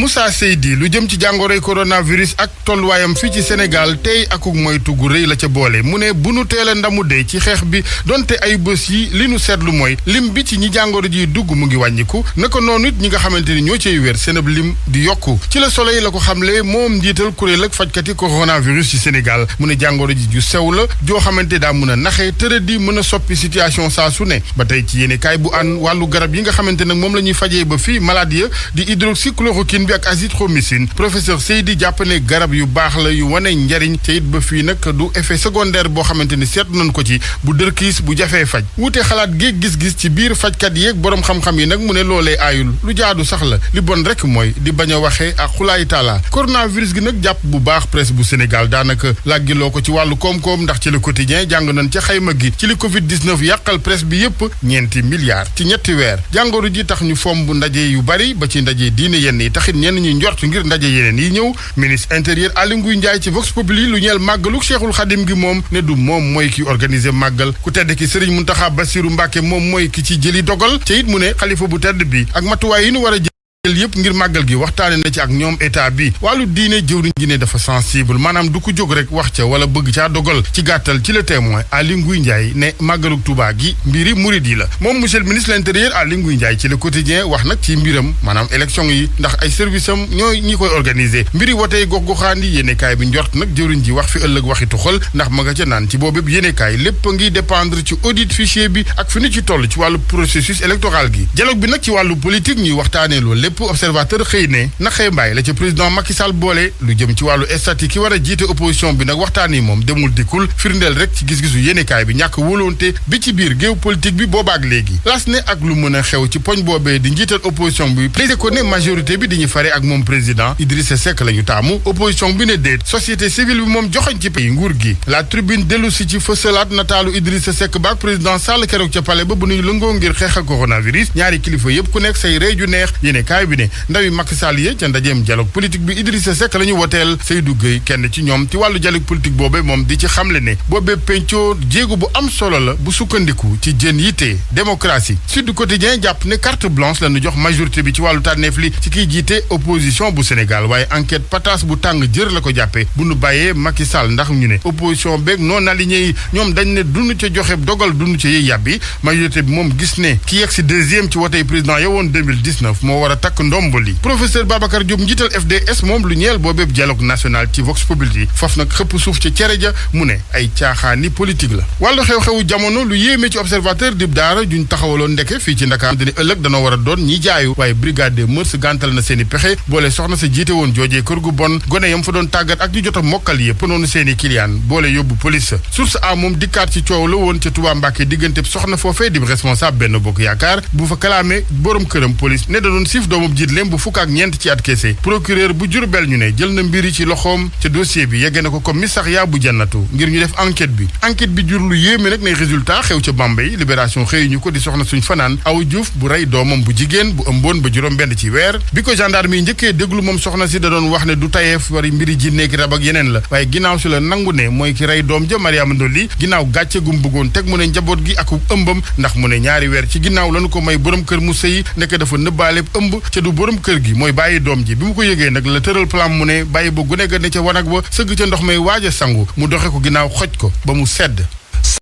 Moussa Seydi lu jëm ci jàngoroy coronavirus ak tolluwaayam fii ci Sénégal tey akuk moytu gu rëy la ca boole mu ne bu nu teel a ndamu dee ci xeex bi donte ay bés yi li nu seetlu mooy lim bi ci ñi jàngoro ji dugg mu ngi wàññiku naka noonu it ñi nga xamante ni ñoo cay wér seen ab lim di yokku ci la Soleil la ko xamle moom njiital kuréel ak fajkati coronavirus ci Sénégal mu ne jàngoro ji ju sew la joo xamante daa mën a naxee tëradi mën a soppi situation saa su ne ba tey ci yéene kaay bu an wàllu garab yi nga xamante nag moom la ñuy fajee ba fii maladie di hydroxychloroquine bi ak azithromycine professeur Seydi jàpp ne garab yu baax la yu wane njariñ te it ba fii nag du effet secondaire boo xamante ni seetlu nañ ko ci bu dërkiis bu jafee faj wuute xalaat géeg gis-gis ci biir fajkat yeeg boroom xam-xam yi nag mu ne loolee aayul lu jaadu sax la li bon rek mooy di bañ a waxee ak xulaay taala coronavirus gi nag jàpp bu baax presse bu Sénégal daanaka làggiloo ko ci wàllu koom-koom ndax ci le quotidien jàng nañ ca xayma gi ci li Covid 19 yàqal presse bi yépp ñeenti milliards ci ñetti weer jàngoro ji tax ñu fomb ndaje yu bari ba ci ndaje diine yenn yi taxit ñenn ñi njort ngir ndaje yeneen yi ñëw ministre intérieur Aly Ngouille Ndiaye ci Vox Populi lu ñeel màggalu Cheikhul Khadim gi moom ne du moom mooy ki organiser màggal ku tedd ki Serigne Mountakha Bassirou Mbacké moom mooy ki ci jëli dogal te it mu ne xalifa bu tedd bi ak matuwaay yi nu war a yëpp ngir màggal gi waxtaane na ci ak ñoom état bi wàllu diine jëwriñ ji ne dafa sensible maanaam du ko jóg rek wax ca wala bëgg caa dogal ci gàttal ci le témoin Aly Ngouille Ndiaye ne màggaluk Touba gi mbiri murid yi la moom monsieur le ministre de l'intérieur Aly Ngouille Ndiaye ci le quotidien wax nag ci mbiram maanaam élection yi ndax ay service am ñooy ñi koy organiser mbiri wotey gox-goxaan yi yéenekaay bi njort nag jëwriñ ji wax fi ëllëg waxi tuxal ndax ma nga ca naan ci boobu yéenekaay lépp ngi dépendre ci audit fichier bi ak fi ñu ci toll ci wàllu processus électoral gi dialogue bi nag ci wàllu politique ñuy waxtaanee loolu lépp observateur xëy ne naxee mbaay la ci président Macky Sall boole lu jëm ci wàllu statut ki war a jiite opposition bi nag waxtaan yi moom demul dikkul firndeel rek ci gis-gisu yéenekaay bi ñàkk wóolonte bi ci biir géew politique bi boobaak léegi las ne ak lu mën a xew ci poñ boobee di njiital opposition bi léegi ko ne majorité bi dañuy fare ak moom président Idrissa Seck la ñu taamu opposition bi ne déet société civile bi moom joxoñ ci pays nguur gi la tribune dellu si ci fësalaat nataalu Idrissa Seck baak président Sall keroog ca palais ba bu nuy lëngoo ngir xeex ak coronavirus ñaari kilifa yépp ku nekk say réew ju neex yéenekaay bi ne ndawi Macky Sall yi ca ndajeem dialogue politique bi Idrissa Seck la ñu woteel Seydou Gueye kenn ci ñoom ci wàllu dialogue politique boobe moom di ci xamle ne boobee pencoo jéego bu am solo la bu sukkandiku ci jën yite démocratie Sud Quotidien jàpp ne carte blanche la ñu jox majorité bi ci wàllu tànneef li ci kiy jiite opposition bu Sénégal waaye enquête patas bu tàng jër la ko jàppee bu nu bàyyee Macky Sall ndax ñu ne opposition beeg non aligné yi ñoom dañ ne duñu ca joxe dogal duñu ca yëy yàbbi majorité bi moom gis ne ki yegg si deuxième ci wotey président yowoon 2019 moo war a takk ndomboli professeur Babacar Diop njiital FDS moom lu ñeel boobeeb dialogue national ci Vox Populi foofu nag xëpp suuf ca cere ja mu ne ay caaxaani politique la wàllu xew-xewu jamono lu yéeme ci observateur dib daara juñ taxawaloon ndeke fii ci Ndakaar dina ëllëg danoo war a doon ñi jaayu waaye brigade des mœurs gàntal na seeni pexe boole soxna sa jiite woon joojee kër gu bon gone yam fa doon tàggat ak ñu jot a mokkal yëpp noonu seeni kiliyaan boole yóbbu police source a moom dikkaat ci coow la woon ca Touba Mbacké diggante soxna foofee di responsable Benno Bokk Yaakaar bu fa kalaame borom këram police ne da doon siif doomu jiit lem bu fukk ak ñeent ci at kese procureur bu Jurbel ñu ne jël na mbiri ci loxoom ca dossier bi yegge na ko commissariat bu Jannatu ngir ñu def enquête bi jur lu yéeme nag ne résultat xew ca Bambey libération xëy ñu ko di soxna suñ fanaan Awa Diouf bu rey doomam bu jigéen bu ëmboon ba juróom benn ci weer bi ko gendarme yi njëkkee déglu moom soxna si da doon wax ne du tayeef wari mbiri ji nekk rab ak yeneen la waaye ginnaaw si la nangu ne mooy ki rey doom ja Mariama Ndolli ginnaaw gàcce gum bëggoon teg mu ne njaboot gi ak ëmbam ndax mu ne ñaari weer ci ginnaaw lañu ko may borom kër mu sëyi nekk dafa nëbbaale ëmb ca du borom kër gi mooy bàyyi doom ji bi mu ko yëgee nag la tëral plan mu ne bàyyi ba gune ga ne ca wanag ba sëgg ca ndox may waaj a sangu mu doxe ko ginnaaw xoj ko ba mu sedd